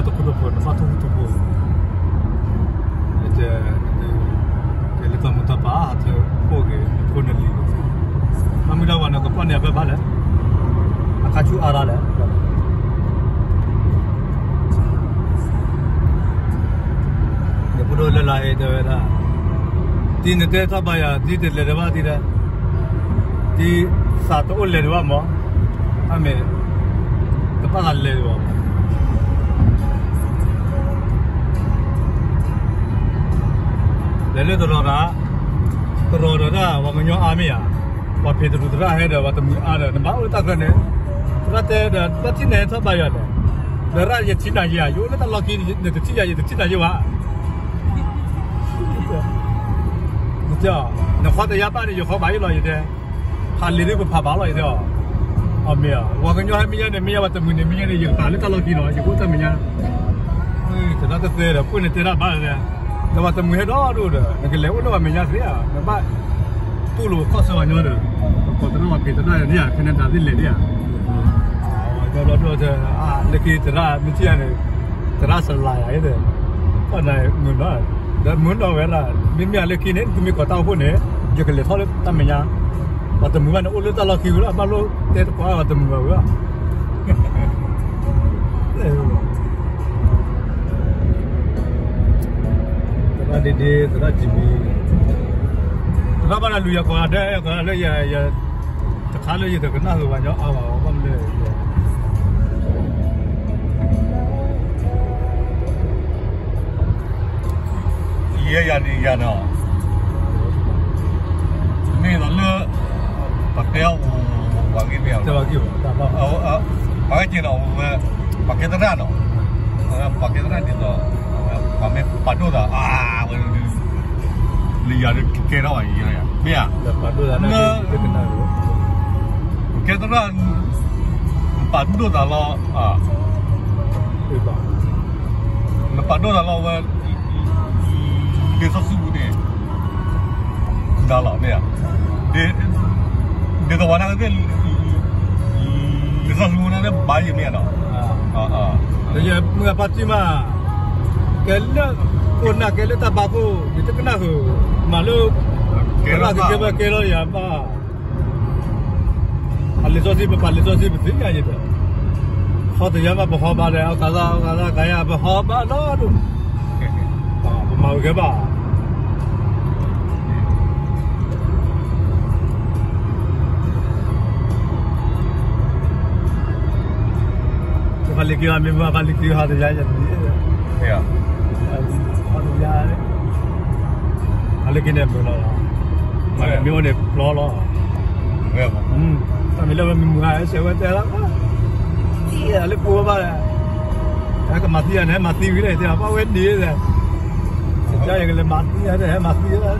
တခိၣ်တဖိ နဘၣ်ထိၣ်ဖိထိၣ်ဖိ, ကဲလၢတၢ်မူတၢ်ပာ် ဟးထၢဖှိၣ်က့ၤ နဖိနလံၤ, ဘၣ်မနုၤဒၣ်ဝဲန့ၣ် ကပီၣ်န့ၢ်အဘၢၣ်ဘၣ်လဲၣ်, အခါဆူအါဒၣ်လဲၣ်, ယဖိဒိၣ်လၢလာ်အံၤတဲဝဲဒၣ်, တံၤနတဲထီၣ်ဘါယၤ တံၤတလဲၤဒံးဘၣ်တံၤဒၣ်, တံၤသးတအိၣ်လဲၤဒံးဘၣ်မး, အမ့ၢ် တဘၣ်သးလဲၤဒံးဘၣ် လဲၤလၢတရီတၢ်, တရီဒီးဒၣ် ပှၤကညီအါမ့ၢ်ဧါ, ပှၤဖံးတရူးသရၣ်ဟဲဒီး ပှၤတမှံၤအါဒီး နဘၣ်အိၣ်လၢတၢ်ချၢန့ၣ်, သရၣ်တဲဒီး ဘၣ်ထံၣ်နၤဟဲထီၣ်ဘါယၤန့ၣ်, ဒီးရၣ်ယထံၣ်နၤယဲဧါ, ယအိၣ်လၢတၢ်လီၢ်ခံ နတထံၣ်ယၤ ယတထံၣ်နၤယဲဘၣ်, နခွါတယါဘၣ်န့ၣ် ယခွါဘၣ်ယလီၤယတဲ ဖးလံာ်ဒ်ပဖးဘၣ်လီၤ ယတဲအီၤ, အမ့ၢ်ဧါ, ပှၤကညီဟဲမ့ၢ်ညါန့ၣ် မ့ၢ်ညါ ပှၤတမှံၤန့ၣ် မ့ၢ်ညါန့ၣ် ယကပာ်လၢတၢ်လီၢ်ခံလီၤ ယကအိၣ်တၢ်မဲာ်ညါ, သရၣ်တသ့ဒီး ပှ့ၢ်န့ၣ်တဲတၢ်ဘၣ်လဲၣ်, ဒီးပှၤတမှံၤဟဲဒီဒိၣ်ဒီး နကလဲၤအိၣ်လၢပှၤမဲာ်ညါသ့ဧါ, နဘၣ်တူၢ်လိာ်ခီၣ်ဆၢပှၤကညီဒီး, ပကိးသရၣ်ပှၤဖံးသရၣ်န့ၣ် Canada သ့ၣ်လဲၤန့ၣ်ဧါ, ဒီဒိၣ်ဒီး လၢခံသရၣ်မ့ၢ်ထံၣ်ယၤန့ၣ်, သရၣ်စလၤယၤအံၤဒီး, ပှၤနၤမုာ်နီၢ်, ဒီးမုာ်နီၢ်ဝဲဒၣ်, မ့မ့ၢ်လၢခံန့ၣ် သုမ့ၢ်ကိးတၢ်အိၣ်ဖှိၣ်န့ၣ်, ယကလဲၤထီၣ်လၢတၢ်မဲာ်ညါ, ပှၤတမှံၤဘၣ်န့ၣ် အိၣ်လၢတၢ်လီၢ်ခံဝံၤလီၤ ဘၣ်လိၣ်တဲတပှၢ်ပှၤတမှံၤဘၣ်ဝံၤလီၤ သရၣ်ဒ့ဒ့ သရၣ်စံးဘံ, သရၣ်ဘၣ်နၤလူၤယၤကိးဂၤဒဲး ယကိးဂၤလၢယ, တခါလၢယတကနၣ်ဃုာ်ပှၤကညီအါဘၣ် ဘၣ်မနုၤလဲၣ် ယဲယၤန့ၣ်ယၤနီၤ, မ့ၢ်လီၤလၢ ပတဲအီၤ ပှၤဂ့ၢ်မ့ၢ်အီၤ, ပှၤဂ့ၢ်က့ၤနီၤ, ပှၤကဲသရၣ်နီၤ, ပှၤကဲသရၣ်ဒ်သိး, ပှၤမ့ၢ်ပာ်ဒိၣ်သး အါဝဲဒုး, လၢယၤဒုးကဲထီၣ်ဘၣ်ယၤ, မ့ၢ်ဧါ, ကဲသရၣ်, ပာ်ဒိၣ်သးလီၤ, နပာ်ဒိၣ်သးလီၤဝဲ, လံာ်စီဆှံပူၤန့ၣ်, ဒ်လီၤမ့ၢ်ဧါ, ဒ်သိးပှၤနာ်က့သ့ၣ်, လံာ်စီဆှံပူၤန့ၣ်ဘၣ်ယမ့ၢ်ဧါနီၤ, ယမုၢ်အပၢ်တံၢ်မး, ကဲလၢ, ခိၣ်နၢ်ကဲလၢတၢ်ဘါခိၣ် ယတကနၣ်ဃုာ်, မၤလၢ, ကဲလၢကဲဘၣ်ကဲလီၤယၤဘၣ် အလံာ်စီဆှံ ပပာ်လံာ်စီဆှံ ပသ့ၣ်ညါယဲဒီး, ဟီတယါမး ပဟီဘါဒီး အကသး အကသး ကယၤ ပဟီဘါနီဒိၣ်, ပမၤဝဲကဲဘၣ်, ဖးလံာ်က့ၤ မ့ၢ်မၤဖးလံာ်က့ၤ ဟီတယါယဲ, ဟီတယါ, ဖးလံာ်က့ၤန့ၣ်မုာ်လီၤ, မ့ၢ်အိၣ်န့ၣ်ပျီလီၤ, တၢ်မ့ၢ်လၢဝဲမ့ၢ်မုာ်ဧါ ဆဲးဝဲတဲလီၤ, လၢပှိၤဘၣ်ဒီး, ဟဲကမၤသံယၤန့ၣ် ဟဲမၤသံဝံၤလီၤ တဲဘၣ်ဝဲဒ်လဲၣ်, ယကလဲၤမၤသံယၤန့ၣ် ဟဲမၤသံယၤ,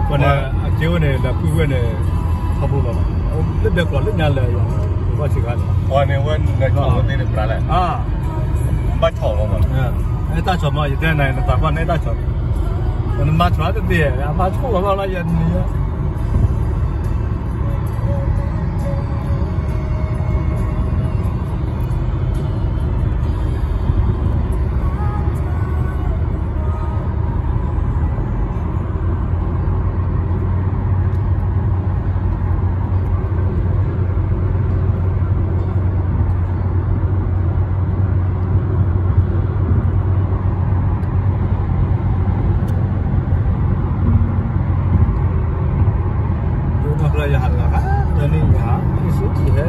ပှၤန့ၣ် အက့ဝဲန့ၣ် ဒီးကွံဝဲန့ၣ်, ခီဖျိလီၤ, လၢဘဲကျိးလၢညါလၢယၤ, ပဘၣ်ဆံးခါန့ၣ်, ပှၤန့ၣ်ဝဲန့ၣ် ဘၣ်ဆီၣ်လီၤ, အဲၣ်တၢ်ဆီၣ်မး ယတဲနၤ နသးပှၢ်န့ၣ်အဲၣ်တၢ်ဆီၣ်, နမၤဆီၣ်တသ့, အမၤဆီၣ်လီၤလီၤယၤန့ၣ် ယဟးလီၤခါ, တနံၤယဟး, ယဟဲ,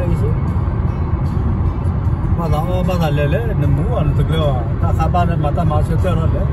ဘၣ်သးအီၣ်ဘၣ်သးလဲၤလဲၣ်, နမူအီၤနတကျၢၤအီၤ, တၢ်ခါဘၣ်နမၤတၢ်မၤဆၢထၢၣ်လီၤလဲၣ်,